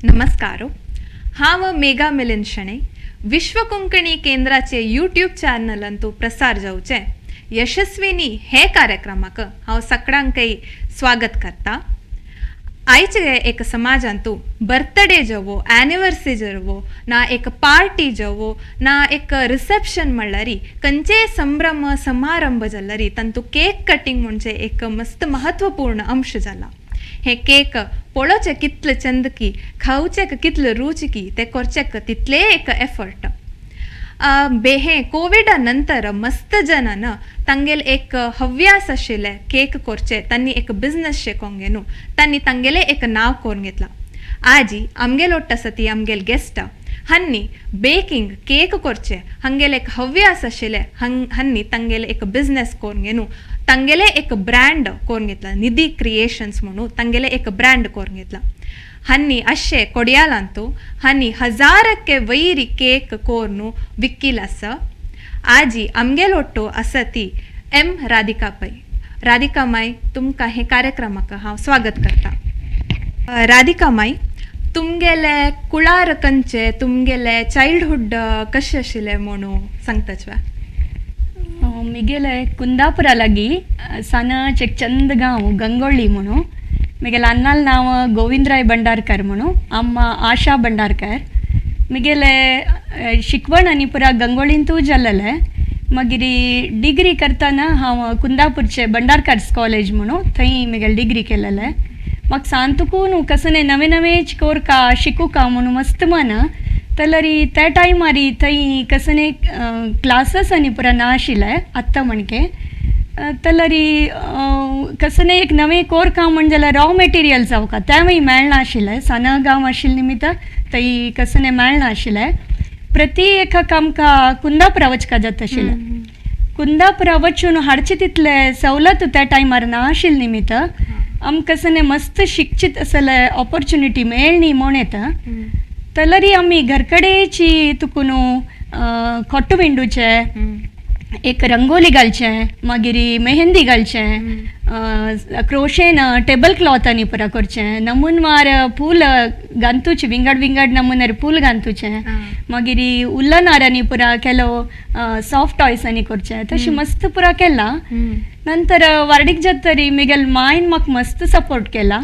नमस्कार. हांव मेघा मिलिंद शणै. विश्व कोंकणी केंद्राचे यूट्यूब चॅनलांतू प्रसार जावचे यशस्विनी हे कार्यक्रमाक हांव सगळ्यांकय स्वागत करता. आयचे एक समाजांतू बर्थडे जावो, एनिवर्सरी जावो, ना एक पार्टी जावो, ना एक रिसेप्शन म्हणल्यार, खंयचेय संभ्रम समारंभ जाल्यार तांतू केक कटिंग म्हणजे एक मस्त महत्वपूर्ण अंश जाला. हे केक पळोवचें कितले चंदकी, खावचें कितले रुचिकी, ते करचेक तितले एक एफर्ट. हे कोविडा नंतर मस्त जनान तांगेले एक हव्यास आशिल्ले केक करचे, तांणी एक बिझनस शिकोंक घेवन तांणी तांगेले एक नांव करून घेतला. आजी आमगेलो ओट्ट आसा ती आमगेले गेस्ट हांणी बेकिंग केक करचे हांगेले एक हव्यास आशिल्ले, हांणी तांगेले एक बिझनस करून घेवन तांगेले एक ब्रँड करून घेतला. निधी क्रिएशन्स म्हणून तांगेले एक ब्रँड करून घेतला. हांणी अशे कोडियालांतू हांणी हजारके वैरी केक कोरून विक्कील आसा. आजी आमगेलो ओट्टू आसा ती एम राधिका पै. राधिका माय, तुमकां हे कार्यक्रमाक हांव स्वागत करता. राधिका माय, तुमगेले कुळार कंचे, तुमगेले चाइल्डहुड कशें आशिल्लें म्हणून सांगताच? मिगेले कुंदापुरा लागी सानच एक चंद गांव गंगोळ्ळी म्हणून. मिगेले अन्नाल नांव गोविंदराय भंडारकर म्हणून, अम्मा आशा भंडारकर. मिगेले शिकवण आनी पुरा गंगोळींतू जाल्लेलें. मागीर डिग्री करतना हांव कुंदापूरचे भंडारकर्स कॉलेज म्हणून, थंय मिगेले डिग्री केलेलें. म्हाका सांतुकून कसने नवे नवेच कोरका शिकूका म्हणून मस्त मन. जाल्यार त्या टायमार थंय कसने क्लासीस आनी पुरा ना आशिल्ले आत्तां म्हणके. जाल्यार कसने एक नवें कोरका म्हण जाल्यार रॉ मटेरियल जावका तेंवूय मेळनाशिल्लें. सान गांव आशिल्ले निमित्त थंय कसने मेळनाशिल्लें. प्रति एकाक आमकां कुंदापुरा वचका जाता आशिल्लें. कुंदापुरा वचून हाडचे तितले सवलत त्या टायमार ना आशिल्ले निमित्त आमकां कसने मस्त शिकचीत असले ऑपॉर्च्युनिटी मेळ्ळी म्हूण येता. जाल्यार आमी घरकडेची तुकून खोट्टू विंडूचे एक रंगोली घालचें, मागीर मेहंदी घालचें, क्रोशेन टेबल क्लॉथ आनी पुरा करचें, नमुनवार फूल घांतुचें, विंगड विंगड नमुन्यार फूल घांतुचें, मागीर उल्लनार आनी पुरा केलो सॉफ्ट टॉयस आनी करचें, तशें मस्त पुरा केलां. नंतर वार्डीक जातरी मिगेल मायन म्हाका मस्त सपोर्ट केला.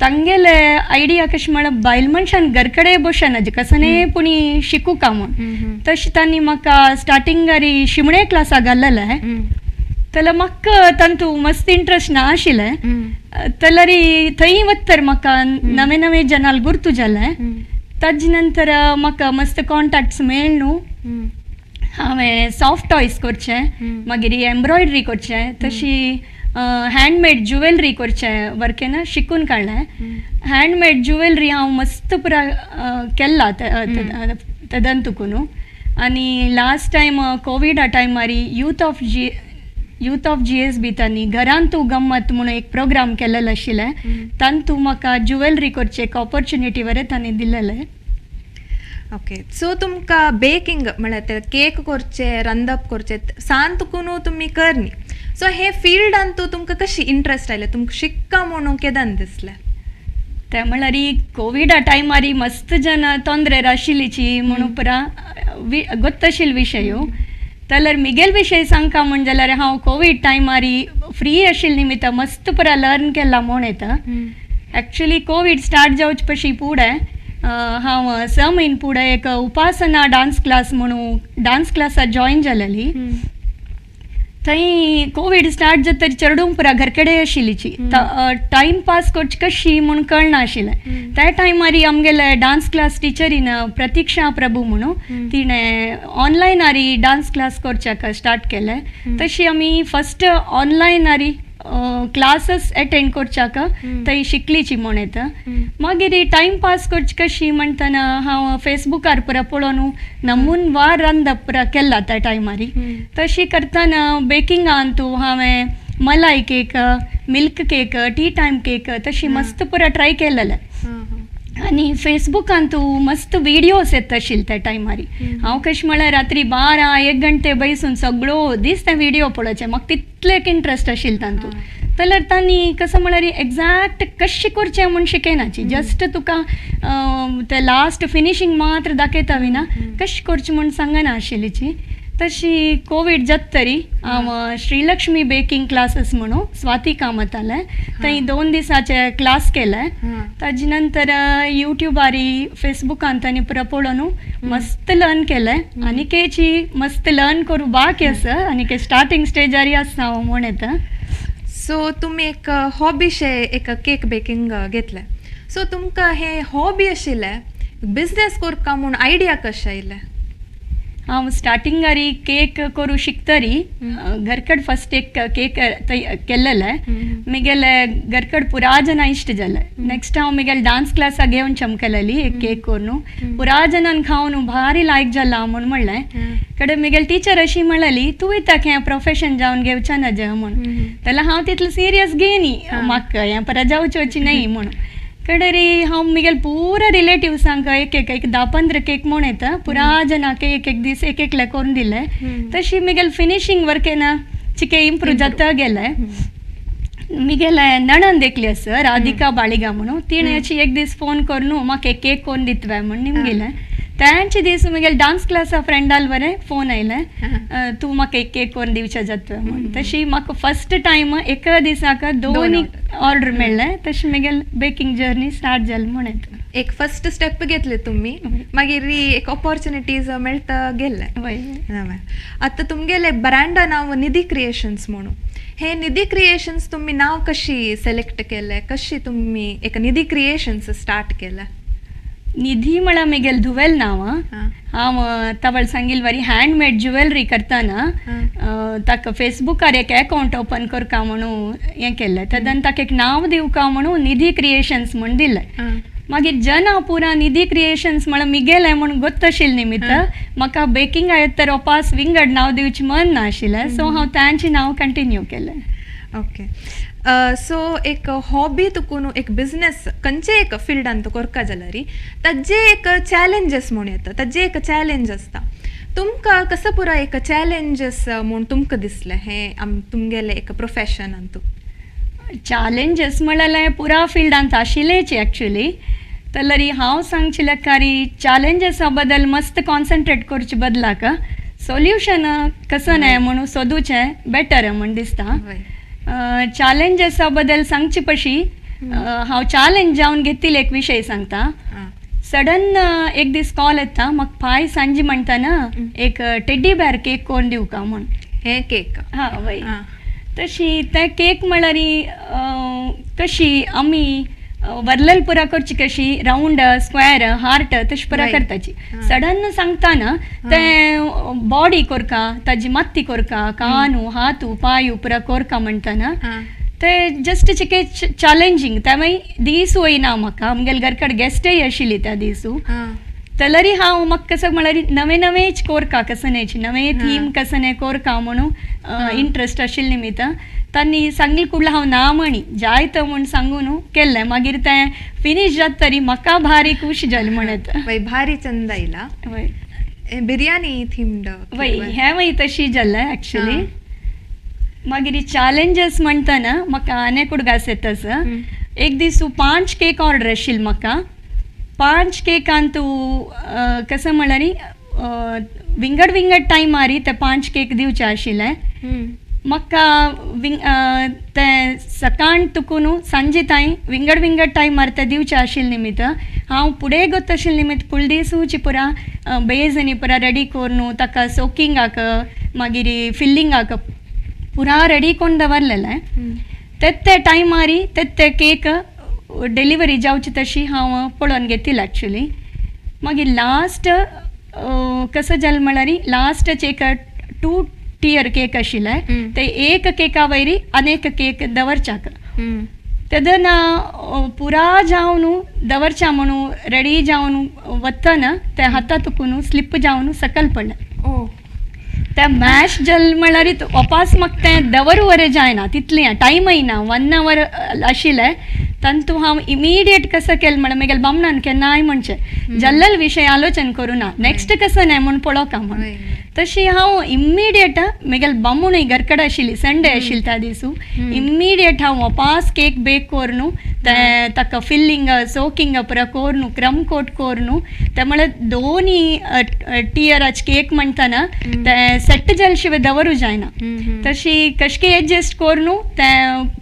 तांगेले आयडिया कशें म्हळ्यार बायल मनशान घरकडे बसना कसने पुणी शिकूका म्हूण. तशें तांणी म्हाका स्टार्टिंगारी शिमणे क्लासाक घाल्लेलें. जाल्यार म्हाका तांतू मस्त इंट्रस्ट ना आशिल्लें. जाल्यार थंय वत्तर म्हाका नवे नवे जनाल गुर्तू जालें. ताजे नंतर म्हाका मस्त कॉन्टॅक्ट्स मेळ न्हू. हांवें सॉफ्ट टॉयस करचें, मागीर एम्ब्रॉयडरी करचें, तशी हँडमेड ज्युवेलरी करचें वर्केन शिकून काडलें. हँडमेड ज्युवेलरी हांव मस्त पुरा केला तेदन तुकून. आनी लास्ट टायम कोविडा टायमार youth of GSB तांणी घरांतू गम्मत म्हणून एक प्रोग्राम केलेलो आशिल्लें. तांतू म्हाका ज्युवेलरी करचें एक ऑपॉर्च्युनिटी बरें तांणी दिलेलें. ओके, सो तुमकां बेकिंग म्हळ्यार ते केक करचे, रांदप करचे सान तुकून तुमी करनी. सो हे फिल्डान तूं तुमकां कशी इंट्रस्ट आयलें, तुमकां शिक्का म्हणून केदन दिसलें? ते म्हळ्यार कोविडा टायमार मस्त जन तोंदरेर आशिल्लीची म्हणून पुरा गोत्त आशिल्लो विशय. जाल्यार मिगेल विशय सांगका म्हण जाल्यार हांव कोवीड टायमार फ्री आशिल्ले निमित्त मस्त पुरा लर्न केला म्हूण येता. एक्चुली कोवीड स्टार्ट जावचे पशी फुडें हांव 6 म्हयने फुडें एक उपासना डान्स क्लास म्हणून डान्स क्लासाक जॉयन जालेली. थंय कोवीड स्टार्ट जातरी चेडूं पुरा घरकडे आशिल्लीची, टायम पास करची कशी म्हूण कळनाशिल्लें. त्या टायमार आमगेले डान्स क्लास टिचरीन प्रतीक्षा प्रभू म्हणून, तिणें ऑनलायनारी डान्स क्लास करच्याक स्टार्ट केलें. तशी आमी फस्ट ऑनलायनारी क्लासीस एटेंड करच्याक थंय शिकलीची म्हूण येता. मागीर टायम पास करची कशी म्हणटना हांव फेसबुकार पुरा पळोवन नमून वार रांदप पुरा केला त्या टायमार. तशी करतना बेकिंगान तूं हांवें मलाई cake, milk cake, tea time cake तशी मस्त पुरा ट्राय केलेलें. आनी फेसबुकान तूं मस्त विडियोज येता आशिल्ले त्या टायमार. हांव कशें म्हळ्यार रात्री 12-1 घंटे बैसून सगळो दीस ते विडियो पळोवचे. म्हाका तितलें एक इंट्रस्ट आशिल्लो तातूंत. जाल्यार तांणी कसं म्हळ्यार एग्जॅक्ट कशें करचें म्हूण शिकयनाची, जस्ट तुका ते लास्ट फिनिशींग मात्र दाखयता विना कशें करचें म्हूण सांगना आशिल्लीची. तशी कोवीड जाता तरी हांव श्रीलक्ष्मी बेकिंग क्लासीस म्हणून स्वाती कामतालें थंय 2 दिसाचे क्लास केले. ताजे नंतर युट्यूबारी फेसबुकान तांणी पुरो पळोवन मस्त लर्न केलें आनी केची मस्त लर्न करूं बाकी आसा आनी स्टार्टींग स्टेजारी आसा हांव म्हूण येता. सो तुमी एक हॉबीशे एक केक बेकिंग घेतलें, सो तुमकां हें हॉबी आशिल्लें बिजनेस करपा म्हूण आयडिया कशें आयलें? हांव स्टार्टिंगारी केक करूं शिकतरी घरकड फस्ट एक केक केल्लेलें मिगेले घरकड पुरा जनां इश्ट जालें. नेक्स्ट हांव मिगेले डांस क्लासाक घेवन चमकलेली एक केक करून पुरा जनान खावन भारी लायक जाला म्हूण म्हणलें. कडे मिगेले टिचर अशी म्हणलेली तूं इताक हें प्रोफेशन जावन घेवचें ना जे म्हूण, जाल्यार हांव तितलें सिरियस घेयनी म्हाका हें परत जावचें न्हय म्हणून. कडेरी हांव मिगेल पुरा रिलेटिव्सांक एक एक एक 10-15 केक म्हूण येता पुरा जनाक एक एक दीस एक एकले करून दिले. तशी मिगेल फिनिशींग वर्क येना चिके इम्प्रूव जाता गेले. मिगेले नणंद एकली आसा राधिका बाळिगा म्हणून, तिणें अशी एक दीस फोन करून म्हाका एक केक करून दितवे म्हूण निमगिलें. तेंचे दीस मिगेल डांस क्लासा फ्रेंडाल बरें फोन आयलें तूं म्हाका एक केक करून दिवचें जातलें म्हूण. तशी म्हाका फस्ट टायम एका दिसाक 2 ऑर्डर मेळ्ळें. तशें मिगेल बेकिंग जर्नी स्टार्ट जाली म्हूण येता. एक फस्ट स्टेप घेतले तुमी, मागीर एक ऑपॉर्च्युनिटीज मेळटा गेले. आतां तुमगेले ब्रँडा नांव निधी क्रिएशन्स म्हणून, हे निधी क्रिएशन्स तुमी नांव कशी सिलेक्ट केलें, कशी तुमी एक निधी क्रिएशन्स स्टार्ट केलें? निधी म्हळ्यार मिगेल धुवेल नांव. हांव तवळ सांगिल वरी हँडमेड ज्युवेलरी करतना ताका फेसबुकार एक अकावंट ओपन करका म्हणून हें केल्लें. तेदन ताका एक नांव दिवका म्हणून निधी क्रिएशन्स म्हूण दिलें. मागीर जना पुरा निधी क्रिएशन्स म्हळ्यार मिगेलें म्हूण गोत्त आशिल्लें निमित्त म्हाका बेकिंग आयत तर ओपास विंगड नांव दिवचें मन नाशिल्लें, सो हांव तांचें नांव कंटिन्यू केलें. ओके, सो एक हॉबी तुकून एक बिजनेस खंयचे एक फिल्डान तूं करका जाल्यार ताजे एक चॅलेंजीस म्हूण येता, ताजे एक चॅलेंज आसता. तुमकां कसो पुरो एक चॅलेंजीस म्हूण तुमकां दिसलें हें तुमगेलें एक प्रोफेशनान? तूं चॅलेंजीस म्हणल्यार पुरा फिल्डांत आशिल्लेच एक्चुली. जाल्यार हांव सांगची लेखारी चॅलेंजीसा बद्दल मस्त कॉन्सन्ट्रेट करचे बदलाक सोल्युशन कसं न्हय म्हणून सोदूचें बेटर म्हूण दिसता. चॅलेंजीसा बद्दल सांगचे पशी हांव चॅलेंज जावन घेतिल्ले एक विशय सांगता. सडन एक दीस कॉल येता म्हाका पाय सांजे म्हणटना एक टेडी बेर केक करून दिवका म्हूण. हें केक? हां वय. तशी तें केक म्हळ्यार कशी आमी वरलेल पुरा करची कशी रावंड स्क्वेअर हार्ट तशी पुरा करताची. सडन सांगताना तें बॉडी कोरका ताजी माती कोरका कानू हातू पांयू पुरा कोरका म्हणटना ते जस्ट चिके चॅलेंजींग. ते मागीर दीस वयना म्हाका, आमगेले घर कडेन गेस्टय आशिल्ली त्या दिसू. जाल्यार हांव म्हाका कसं म्हळ्यार नवे नवेच कोरका कसं न्हय नवे थीम कसं न्हय कोरका म्हणून इंट्रस्ट आशिल्ले निमित्त तांणी सांगले कुडलें हांव ना म्हणी जायत म्हूण सांगून केल्लें. मागीर तें फिनीश जाता तरी म्हाका भारी खूश जालें म्हणत. वय भारी चंद आयला वय बिर्याणी थीम्ड. वय हें मागीर तशी जालें एक्चुली. मागीर चॅलेंजीस म्हणटना म्हाका आनी उडगास येता. एक दीस 5 केक ऑर्डर आशिल्ली म्हाका. 5 केकान तूं कसं म्हळ्यार विंगड विंगड टायमारी ते 5 केक दिवचे आशिल्ले म्हाका. ते सकाळ तुकून सांजे तांय विंगड विंगड टायमार ते दिवचे आशिल्ले निमित्त हांव फुडें गोत आशिल्ले निमित्त फुल दिसूची पुरा बेज आनी पुरा रेडी करून ताका सोकिंगाक मागीर फिल्लिंगाक पुरा रेडी करून दवरलेलें. ते टायमारी ते केक डिलिव्हरी जावची तशी हांव पळोवन घेतिल्लें एक्चुली. मागीर लास्ट कसं जालें म्हळ्यार लास्टच एक 2 टियर केक आशिल्लें ते एक केका वयरी अनेक केक दवरच्याक तेदना पुरा जावन दवरच्या म्हणून रेडी जावन वतना ते हाता तुकून स्लिप जावन सकयल पडलें. ते मॅश जालें म्हळ्यार वापास म्हाका तें दवरू वरें जायना तितलें टायमय ना 1 our आशिल्लें. तांतू हांव इमिडिएट कसं केलें म्हळ्यार म्हगेल्या बामणान केन्नाय म्हणचें जाल्लेल विशय आलोचन करूं ना नेक्स्ट कसं न्हय म्हूण पळोवका म्हूण. तशी हांव इमिडिएट म्हगेले बामूणय घरकडेन आशिल्ली, संडे आशिल्ली त्या दिसू, इमिडिएट हांव वापास केक बेक करून ते ताका फिल्लिंग सोकिंग पुरा करून क्रम कोट करून ते म्हळ्यार दोनी टियराचे केक म्हणटाना ते सेट जाले शिवाय दवरूं जायना. तशी कशके एडजस्ट करून ते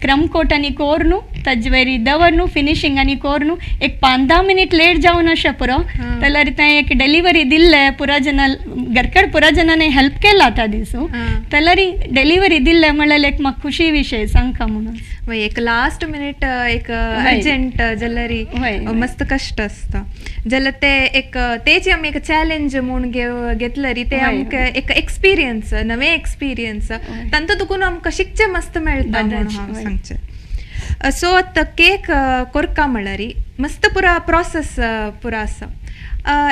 क्रम कोट आनी करून ताजे वयर दवरून फिनिशींग आनी करून एक 5-10 मिनीट लेट जावन अशें पुरो जाल्यार तें एक डिलिव्हरी दिल्लें पुरा जना घरकड पुरा जणांनी हेल्प केला त्या दिसू, जाल्यार डिलिव्हरी दिल्लें म्हणल्यार एक म्हाका खुशी विशय सांगका म्हणून. वय, एक लास्ट मिनीट एक अर्जंट जाल्यार मस्त कश्ट आसता. जाल्यार ते एक तेची आमी एक चॅलेंज म्हूण घेतल्यार ते आमकां एक एक्सपिरियन्स, नवे एक्सपिरियन्स तांतूं तुकून आमकां शिकचें मस्त मेळटा म्हणून हांव सांगचें. सो आतां केक कोरका म्हळ्यार मस्त पुरा प्रोसेस पुरा आसा.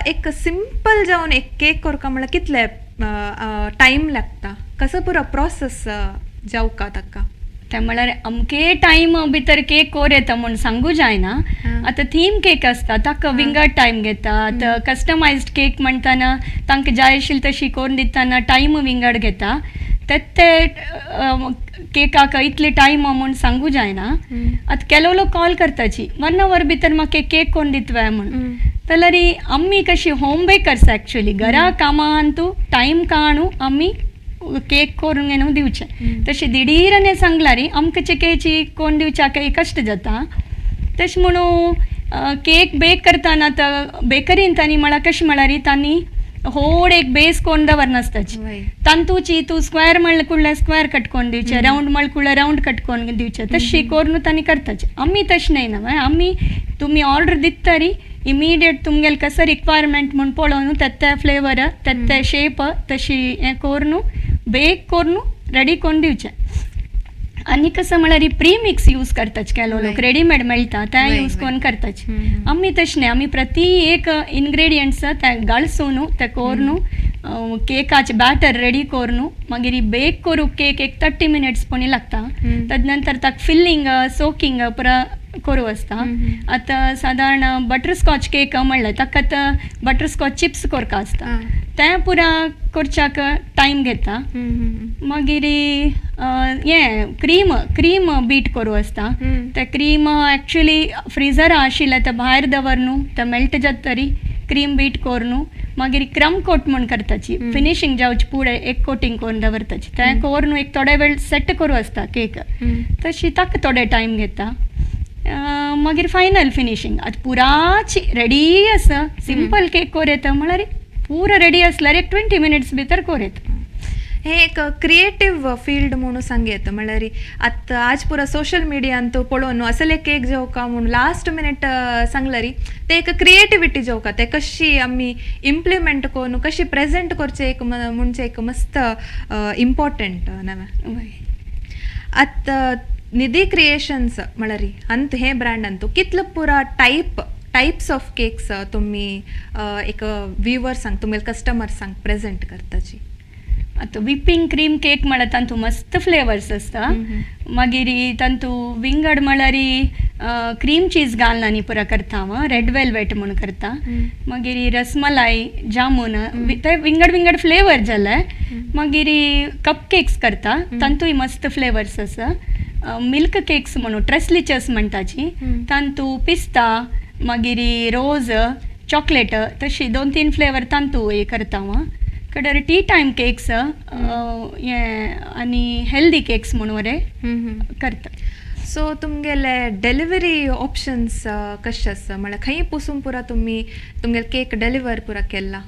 एक सिंपल जावन एक केक कोरका म्हळ्यार कितले टायम लागता, कसो पुरो प्रोसेस जावका ताका? ते म्हळ्यार अमके टायम भितर केक कोर येता म्हूण सांगू जायना. आतां थीम केक आसता ताका विंगड टायम घेता. आतां कस्टमायज्ड केक म्हणटाना तांकां जाय आशिल्ली तशी करून दितना टायम विंगड घेता. ते ते केकाक इतले टायम म्हूण सांगू जायना. आतां केलो लोक कॉल करताची 1 our भितर म्हाका केक कोन्न दितवे म्हूण, जाल्यार आमी कशी होम बेकर्स एक्चुअली घरा कामान तूं टायम काणू आमी केक करून घेवन दिवचें. तशें दिडीरने सांगल्यार आमकां चिकेची कोण दिवच्याक कश्ट जाता. तशें म्हणून केक बेक करतना आतां बेकरीन तांणी म्हळ्यार कशें म्हळ्यार तांणी होड एक बेस कोण दवरनासताची, तांतूची तूं स्क्वेअर म्हणल्यार कुडल्यार स्क्वेअर कट करून दिवचें, रावंड म्हणल्यार कुडल्यार रावंड कट करून दिवचें, तशी करून तांणी करताचे. आमी तशें न्हय न्हय, आमी तुमी ऑर्डर दितरी इमिडिएट तुमगेले कसो रिक्वायरमेंट म्हूण पळोवन तेत्ते फ्लेवर तेत्ते शेप तशी हें करून बेक करून रेडी करून दिवचें. आनी कसो म्हळ्यार प्रीमिक्स यूज करताच केलो लोक, रेडीमेड मेळटा तें यूज करून करताच. आमी तशें न्हय, आमी प्रति एक इनग्रेडियंट्स ते घालसून ते करून केकाचे बॅटर रेडी करून मागीर बेक करूंक केक एक 30 मिनट्स पणी लागता. तद नंतर ताका फिल्लिंग सोकिंग पुरा करूं आसता. आतां सादारण बटरस्कॉच केक म्हणलें ताका आतां बटरस्कॉच चिप्स करपा आसता, तें पुरा करच्याक टायम घेता. मागीर हें क्रीम क्रीम बीट करूं आसता, ते क्रीम एक्चुअली फ्रिजरा आशिल्लें तें भायर दवर न्हू, तें मेल्ट जाता तरी क्रीम बीट करून मागीर क्रम कोट म्हूण करताची, फिनिशींग जावचे फुडें एक कोटींग करून दवरताची, तें करून एक थोडे वेळ सेट करूं आसता केक, तशी ताका थोडे टायम घेता. मागीर फायनल फिनिशींग आतां पुराची रेडी आसा, सिंपल केक कोर येता म्हळ्यार पुरो रेडी आसल्यार एक 20 मिनट्स भितर कोर येता. हे एक क्रिएटीव फिल्ड म्हणून सांग येता, म्हळ्यार आतां आज पुरा सोशल मिडियान तूं पळोवन असले केक जेवका म्हूण लास्ट मिनीट सांगल्यार ते एक क्रिएटिविटी जेवका, ते कशी आमी इम्प्लिमेंट करून कशी प्रेजेंट करचे एक म्हणजे एक मस्त इम्पॉर्टंट नवें. आतां निधी क्रिएशन्स म्हळ्यार अंत हे ब्रँड अंतू कितलो पुरा टायप्स ऑफ केक्स तुमी एक व्युवर्सांक तुमगे कस्टमर्सांक प्रेजेंट करताची? आतां विपिंग क्रीम केक म्हळ्यार तातूंत मस्त फ्लेवर्स आसता. मागीर तातूंत विंगड म्हळ्यार क्रीम चीज घालून आनी पुरा करता हांव, रेड वेलवेट म्हूण करता. मागीर रसमलाई जामून ते विंगड विंगड फ्लेवर जाले. मागीर कप केक्स करता, तातूंय मस्त फ्लेवर्स आसा. मिल्क केक्स म्हणून ट्रेसलिचर्स म्हणटाची, तातूंत पिस्ता मागीर रोज चॉकलेट तशी 2-3 फ्लेवर तातूंत हे करता हांव. कडर टी टायम केक्स हे आनी हेल्दी केक्स म्हणून बरे करता. सो तुमगेले डेलिवरी ऑप्शन्स कशे आसा, म्हळ्यार खंय पुसून पुरा तुमी तुमगेले केक डिलिव्हर पुरा केला?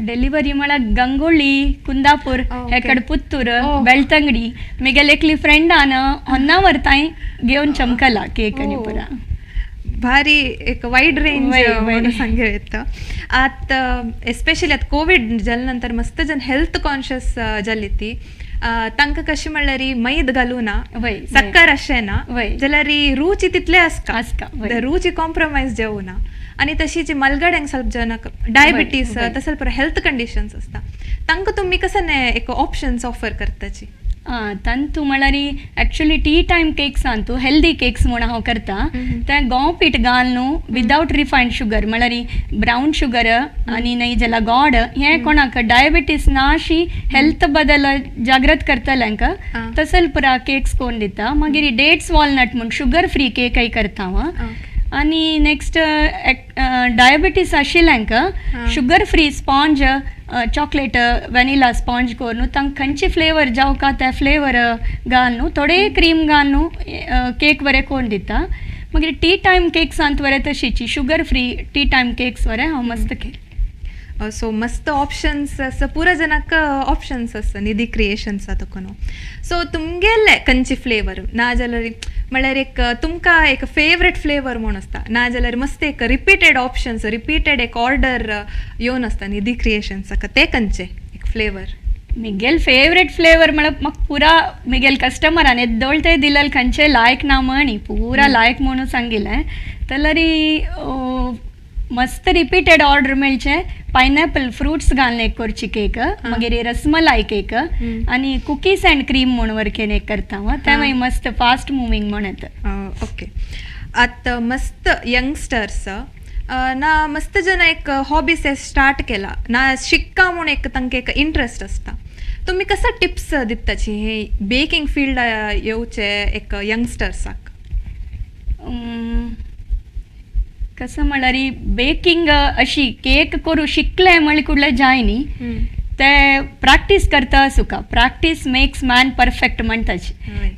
डिलिव्हरी म्हळ्यार गंगोळी, कुंदापूर, हेकड पुत्तूर, बेಳ್तंगडी. म्हगेले एकली फ्रेंडान होन्नावर तांय घेवन चमकला केक आनी पुरा. भारी एक वायड रेंज म्हणून सांगू येता. आतां एस्पेशली आतां कोवीड जाले नंतर मस्त जन हेल्थ कॉन्शियस जाली ती, तांकां कशें म्हणल्यार मैद घालूं ना, सक्कर अशें ना, जाल्यार रुची तितले आसता, रुची कॉम्प्रोमायज जावं ना. आनी तशी जी मलगड्यांक ಸ್ವಲ್ಪ ಜನक डायबिटीज तसले पुरा हेल्थ कंडिशन्स आसता, तांकां तुमी कसं एक ऑप्शन्स ऑफर करताची? तांतू म्हळ्यार एक्चुली टी टायम केक्स तूं हेल्दी केक्स म्हूण हांव करता. तें गोंव पीठ घाल न्हू, विदावट रिफायंड शुगर, म्हळ्यार ब्रावन शुगर आनी न्हय जाल्यार गोड, हें कोणाक डायबिटीस ना अशी हेल्थ बद्दल जागृत करतल्यांक तसल पुरा केक्स कोन्न दिता. मागीर डेट्स वॉलनट म्हूण शुगर फ्री केकय करता हांव. आनी नेक्स्ट डायबिटीस आशिल्ल्यांक sugar free sponge, chocolate vanilla sponge करून तांकां खंयची फ्लेवर जावका ते फ्लेवर घाल न्हू, थोडे क्रीम घाल न्हू, केक बरें करून दिता. मागीर टी टायम केक्सांत बरें तशीची sugar free tea time cakes बरें हांव मस्त केक. सो मस्त ऑप्शन्स आसा, पुरा जनाक ऑप्शन्स आसा निधी क्रिएशन्सा तुका. सो तुमगेले खंयची फ्लेवर नाजाल्यार म्हळ्यार एक तुमकां एक फेवरेट फ्लेवर म्हूण आसता, नाजाल्यार मस्त एक रिपीटेड ऑप्शन्स, रिपीटेड एक ऑर्डर येवन आसता निधी क्रिएशन्साक, ते खंयचे एक फ्लेवर? मिगेल फेवरेट फ्लेवर म्हळ्यार म्हाका पुरा मिगेल कस्टमरान येदोळ ते दिलेले खंयचे लायक ना म्हणी पुरा लायक म्हणून सांगिल्लें. जाल्यार मस्त रिपीटेड ऑर्डर मेळचे पायनॅपल फ्रुट्स घालून एक करची केक, मागीर रसमलाई केक आनी कुकीज अँड क्रीम म्हूण वरकेन एक करता हांव, तें मागीर मस्त फास्ट मुवींग म्हण येता. ओके, आतां मस्त यंगस्टर्स ना मस्त जन एक हॉबीस स्टार्ट केला ना शिक्का म्हूण एक तांकां एक इंट्रस्ट आसता, तुमी कसो टिप्स दिताची हे बेकिंग फिल्ड येवचे एक यंगस्टर्साक? कसं म्हळ्यार बेकिंग अशी केक करूं शिकलें म्हळ्यार कुडलें जाय न्ही, ते प्रॅक्टीस करता सुका, प्रॅक्टीस मेक्स मॅन परफेक्ट म्हणटाची,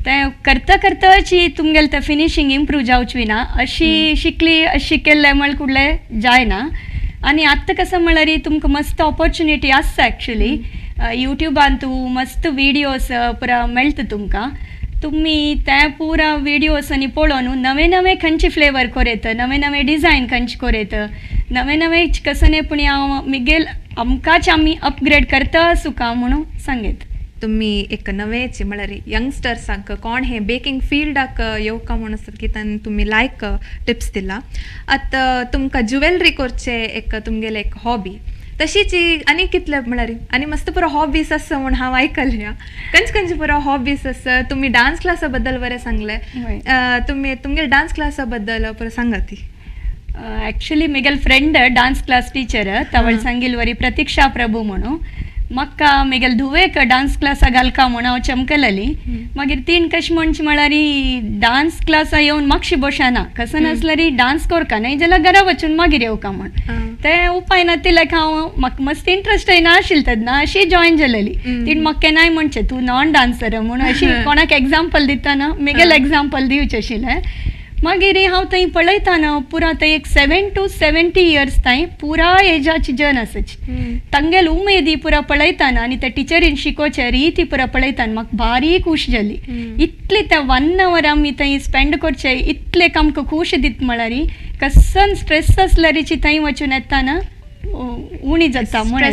ते करता करताची तुमगेलें तें फिनिशींग इम्प्रूव जावची ना. अशी शिकली अशी केल्लें म्हळ्यार कुडलें जायना. आनी आतां कसं म्हळ्यार तुमकां मस्त ऑपॉर्चुनिटी आसता एक्चुली, युट्यूबान तूं मस्त विडियोज पुरा मेळटा तुमकां, तुमी ते पुरा विडियोज आनी पळोवन नवे नवे खंयचे फ्लेवर कोरेत, नवे नवे डिजायन खंयचे कोरेत, नवे नवे कसं पूण हांव मिगेल आमकांच आमी अपग्रेड करता सुका म्हणून सांगेत. तुमी एक नवेच म्हळ्यार यंगस्टर्सांक कोण हे बेकिंग फिल्डाक येवका म्हूण आसत की तांकां तुमी लायक टिप्स दिला. आतां तुमकां ज्युवेलरी करचें एक तुमगेलें एक हॉबी, तशीच आनी कितले म्हळ्यार आनी मस्त पुरो हॉबीज आसा म्हूण हांव आयकल्या, खंयचे खंयचे पुरो हॉबीज आसा? तुमी डांस क्लासा बद्दल बरें सांगलें, तुमी तुमगेले डांस क्लासा बद्दल पुरो सांगात ती. Actually Miguel friend dance class teacher तवळ सांगिल वरी प्रतीक्षा प्रभू म्हणून, म्हाका मिगेल धुवेक डांस क्लासा घालका म्हूण हांव चमकलेली. मागीर तीन कशें म्हणचे म्हळ्यार डांस क्लासा येवन मातशी बशाना कसं नासल्यार डांस करका न्हय जाल्यार घरा वचून मागीर येवका म्हूण, ते उपाय नातिल्ले हांव म्हाका मस्त इंट्रस्ट येना आशिल्लें तेन्ना अशी जॉयन जालेली. तीण म्हाका केन्नाय म्हणचें तूं नॉन डांसर म्हूण, अशी कोणाक एग्जाम्पल दितना मिगेल एग्जाम्पल दिवचें आशिल्लें. मागीर हांव थंय पळयतना पुरा थंय एक 7 to 70 years थंय पुरा एजाची जन आसाची, तांगेल उमेदी पुरा पळयतना आनी त्या टिचरीन शिकोवचे रिती पुरा पळयतना म्हाका भारी खूश जाली. इतले त्या 1 our आमी थंय स्पेंड करचे इतले आमकां खूश दित म्हळ्यार कसन स्ट्रेस आसल्यारीची थंय वचून येताना उणी जाता म्हण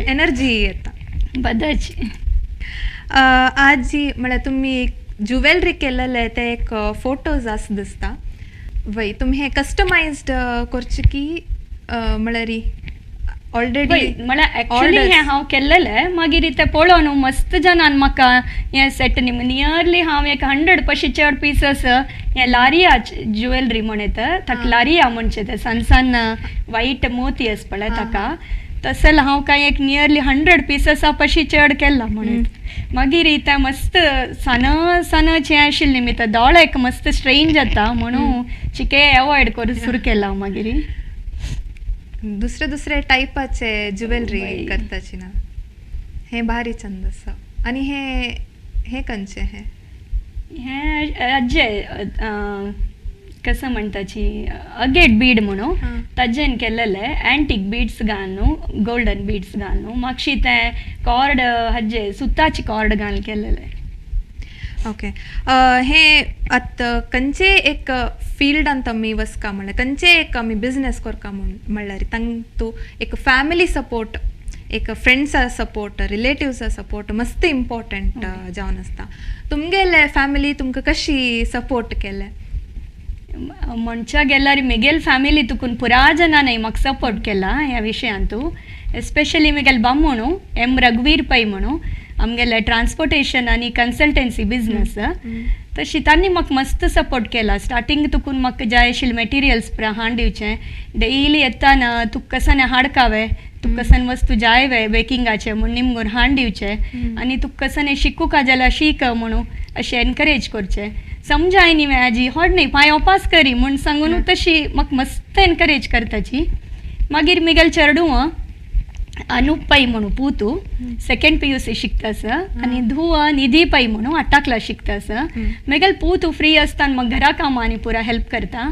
एनर्जी येता बदाची. आजी म्हळ्यार तुमी ज्युवेलरी केलेले ते एक फोटोज आसा दिसता वय, तुमी हे कस्टमायज्ड करचे की म्हळ्यार ऑलरेडी? म्हळ्यार एक्चुली हें हांव केल्लेलें, मागीर तें पळोवन मस्त जनान म्हाका हें सेट नियरली हांव एक 100 पशी चड पिसस हें लारिया ज्युवेलरी म्हण येता ताका लारिया म्हणचें, तें सान सान वायट मोती आसा पळय ताका, तसले हांव कांय एक नियरली 100 पिससा पशी चड केला म्हणून. मागीर तें मस्त सान सानचें आशिल्लें न्ही, तें दोळ्याक मस्त स्ट्रेन जाता म्हणून चिके एवॉयड करून सुरू केला हांव. मागीर दुसरे दुसरे टायपाचे ज्युवेलरी करताची ना, हें भारी चंद आसा. आनी हें हें खंयचें? हें हें आजे कसं म्हणटाची अगेट बीड म्हणून ताजेन केलेलें, अँटीक बीड्स घाल न्हू, गोल्डन बीड्स घाल न्हू, मागशी तें कॉर्ड हाजे सुताची कॉर्ड घालून केलेलें. ओके, हें आतां खंयचे एक फिल्डांत आमी वचका म्हणल्यार खंयचे एक आमी बिजनेस करका म्हूण म्हणल्यार तांतू एक फॅमिली सपोर्ट, एक फ्रेंड्सा सपोर्ट, रिलेटिव्सा सपोर्ट मस्त इम्पॉर्टंट जावन आसता. तुमगेले फॅमिली तुमकां कशी सपोर्ट केलें? म्हणच्या गेल्यार मिगेल फॅमिली तुकून पुरा जणांनी म्हाका सपोर्ट केला ह्या विशयांतू, एस्पेशली मिगेल बामणू एम रघुवीर पै म्हणू, आमगेले ट्रान्सपोर्टेशन आनी कन्सल्टन्सी बिजनस. तशी तांणी म्हाका मस्त सपोर्ट केला. स्टार्टींग तुकून म्हाका जाय आशिल्ले मटेरियल्स पुरा हाडून दिवचें. डेली येताना तुका कसन हाडकावे, तुका कसन वस्तू जाय वे बेकिंगाचे म्हूण निमगून हाडून दिवचें आनी तुका कसन शिकूका जाल्यार शीक म्हणून अशें एनकरेज करचें. समजाय न्ही वे आजी होड न्ही पांय ओपास करी म्हूण सांगून तशी म्हाका मस्त एनकरेज करताची. मागीर मिगेल चेडूं अनूप पै म्हणून पूतू सेकंड PUC शिकता आसा आनी धुव निधी पै म्हणून आठा क्लास शिकता आसा. मेगेल पूत फ्री आसताना म्हाका घरा कामांनी पुरा हेल्प करता.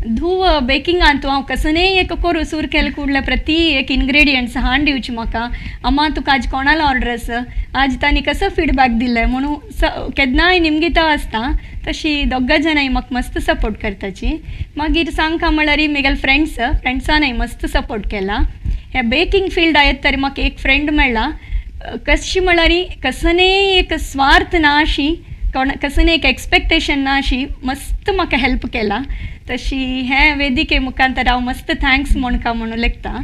धुव बेकिंगान तूं हांव कसनेय एक कोरू सूर केले कुडले प्रति एक इन्ग्रेडियंट्स हाडून दिवचे म्हाका. अम्मा तुका आज कोणाला ऑर्डर आसा, आज तांणी कसो फिडबॅक दिले म्हणून केन्नाय निमगिता आसता. तशी दोगां जाणांय म्हाका मस्त सपोर्ट करताची. मागीर सांगका म्हळ्यार मेगेल फ्रेंड्सानय मस्त सपोर्ट केला. ह्या बेकिंग फिल्डा येत तरी म्हाका एक फ्रेंड मेळ्ळा, कशी म्हळ्यार कसनेय एक स्वार्थ ना अशी, कोण कसनेय एक एक्सपेक्टेशन ना अशी मस्त म्हाका हेल्प केला. तशी हे वेदिके मुखांतर हांव मस्त thanks म्हणका म्हणून लेखता.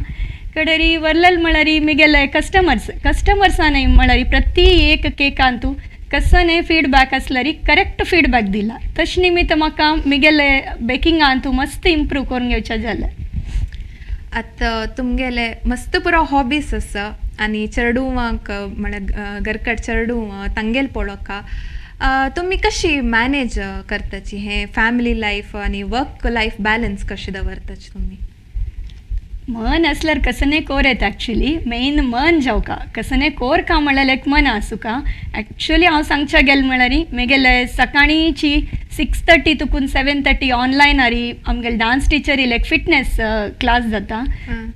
कडेरी वर्लल म्हळ्यार मिगेले कस्टमर्सानय म्हळ्यार प्रति एक केकांतू कसने फीडबॅक आसल्यार करेक्ट फीडबॅक दिला. तशें निमित्त म्हाका मिगेले बेकिंगांतू मस्त इम्प्रूव करून घेवचें जालें. आतां तुमगेले मस्त पुरो हॉबीज आसा आनी चेडुवांक म्हळ्यार घरकट चेडुवां तांगेल पळोवका तुमी कशी मॅनेज करताची हें फॅमिली लायफ आनी वर्क लायफ बॅलन्स कशें दवरताची तुमी? मन आसल्यार कसने कोर येता. एक्चुली मेन मन जावका कसने कोर का म्हळ्यार एक मन आसुका. एक्चुली हांव सांगच्या गेले म्हळ्यार मेगेले सकाळीची 6:30 तुकून 7:30 ऑनलायन आरी आमगेले डान्स टिचरील एक फिटनेस क्लास जाता,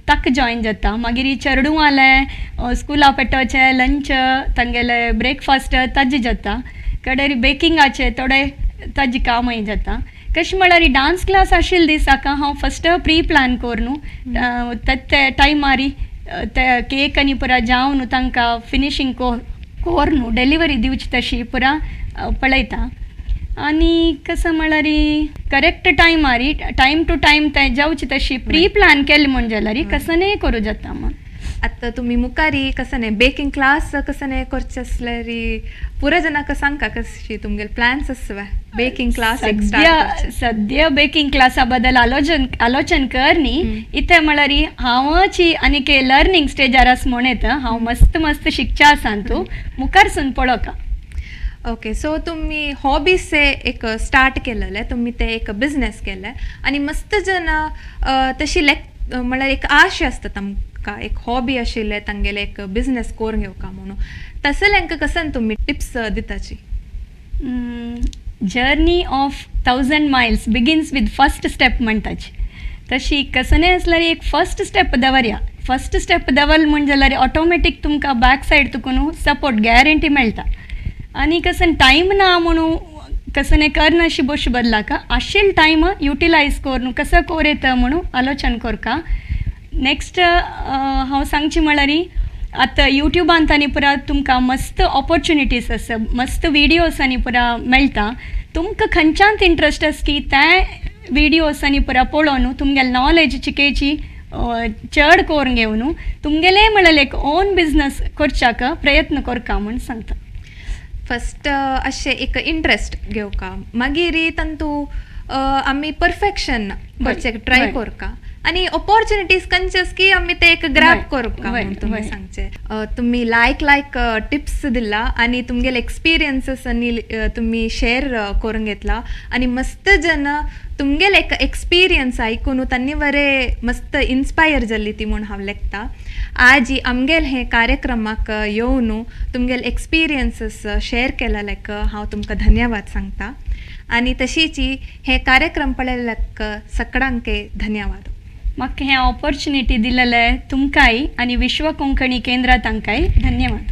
ताका जॉयन जाता. मागीर चेडूं स्कुला पेटोवचें लंच तांगेले ब्रेकफास्ट ताजें जाता. कडेर बेकिंगाचे थोडे ताजे कामय जाता. कशें म्हळ्यार डान्स क्लास आशिल्ले दिसाक हांव फस्ट प्री प्लॅन करून ते टायमारी ते केक आनी पुरा जावन तांकां फिनिशींग कोरून डिलिव्हरी दिवची तशी पुरा पळयता. आनी कसं म्हळ्यार करेक्ट टायमारी टायम टू टायम तें जावची तशी प्री प्लॅन केलें म्हूण जाल्यार कसनेय करूं जाता म्हूण. आतां तुमी मुखारी कसं न्ही बेकिंग क्लास कसं न्ही करचे आसल्यार पुरो जाणांक सांगका कशी तुमगेले प्लॅन्स आसा बेकिंग क्लास एक स्टार्ट? सद्या बेकिंग क्लासा बद्दल आलोचन कर न्ही. इथे म्हळ्यार हांवची आनीक लर्नींग स्टेजार आसा म्हूण येता. हांव मस्त मस्त शिकच्या आसा तूं मुखार सून पळोवका. ओके, सो तुमी हॉबीज एक स्टार्ट केलेले, तुमी ते एक बिजनेस केले आनी मस्त जाणां तशी लेक म्हळ्यार एक आश आसता तांकां एक हॉबी आशिल्ले तांगेले एक बिजनेस करून घेवका म्हणून, तसले हांकां कसन तुमी टिप्स दिताची? Journey of 1000 miles begins with first step म्हणटाची. तशी कसनेय आसल्यार एक फस्ट स्टेप दवरया. फस्ट स्टेप दवरल म्हूण जाल्यार ऑटोमॅटीक तुमकां बॅक सायड तुका न्हू सपोर्ट गॅरंटी मेळटा. आनी कसन टायम ना म्हणून कसने करनाशी बोश बदलाका आशिल्लो टायम युटिलायज करून कसो कोर येता म्हणून आलोचन करका. नेक्स्ट हांव सांगची म्हळ्यार आतां युट्युबान आनी पुरा तुमकां मस्त ऑपॉर्चुनिटीज आसा, मस्त विडियोज आनी पुरा मेळटा. तुमकां खंयच्यान इंट्रस्ट आसा की ते विडियोज आनी पुरा पळोवन तुमगेले नॉलेज चिकेची चड करून घेवन तुमगेले म्हळ्यार एक ओन बिजनस करच्याक प्रयत्न करका म्हूण सांगता. फस्ट अशें एक इंट्रस्ट घेवका, मागीर तांतू आमी परफेक्शन करचें ट्राय करका आनी ऑपॉर्चुनिटीज खंयचे की आमी ते एक ग्रॅब करका म्हूण तुमी सांगचे. तुमी लायक लायक टिप्स दिला आनी तुमगेले एक्सपिरियन्सीस आनी तुमी शेअर करून घेतला आनी मस्त जन तुमगेले एक एक्सपिरियन्स आयकून तांणी बरे मस्त इन्स्पायर जाल्ली ती म्हूण हांव लेखता. आजी आमगेल हे कार्यक्रमाक येवन तुमगेले एक्सपिरियन्सीस शेअर केलेल्याक हांव तुमकां धन्यवाद सांगता आनी तशीच हे कार्यक्रम पळयल्ल्याक सगळ्यांक धन्यवाद. म्हाका हें ऑपॉर्चुनिटी दिलेलें तुमकांय आनी विश्व कोंकणी केंद्रा तांकांय धन्यवाद.